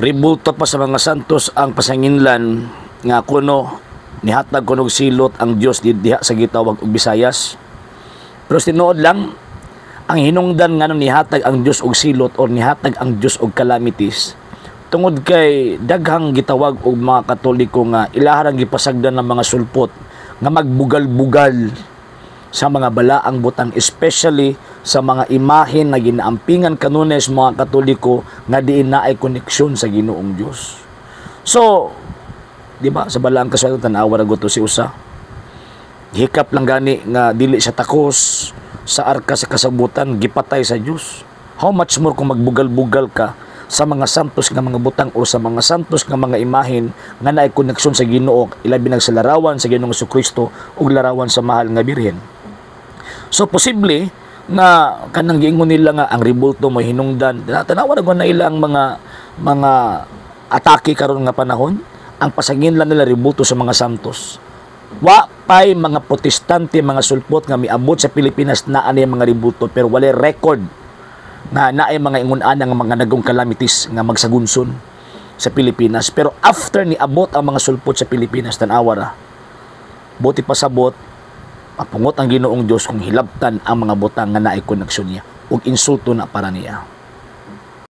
Rebulto pa sa mga santos ang pasanginlan nga kuno nihatag kunog silot ang Dios diha sa gitawag og Visayas. Pero tinuod lang, ang hinungdan nga nihatag ang Dios og silot or nihatag ang Dios og calamities, tungod kay daghang gitawag og mga Katoliko nga ilaharang gipasagdan ng mga sulpot nga magbugal-bugal sa mga balaang butang, especially sa mga imahen na ginaampingan kanunay sa mga Katoliko nga diin naay koneksyon sa Ginoong Dios. So, di ba, sa balaang kasuwatan, tan-awa ra to si usa. Hikap lang gani nga dili siya takos sa arka sa kasabutan, gipatay sa Dios. How much more kung magbugal-bugal ka sa mga santos nga mga butang o sa mga santos nga mga imahen nga naay koneksyon sa Ginoo, ilabi na sa larawan sa Ginoong Kristo ug larawan sa mahal nga Birhen. So posible nga kanang giingon nila nga ang rebulto mo hinungdan. Tanawa na na ilang mga atake karon nga panahon, ang pasanginlan nila rebulto sa mga santos. Wa pay mga Protestante, mga sulpot nga miabot sa Pilipinas na ani mga rebulto, pero walay record nga naay mga ingon-ana nga mga nagong calamities nga magsagunson sa Pilipinas. Pero after ni abot ang mga sulpot sa Pilipinas, tan-awa ra. Buti pasabot, mapungot ang Ginoong Dios kung hilabtan ang mga butang nga naay koneksyon niya ug insulto na para niya.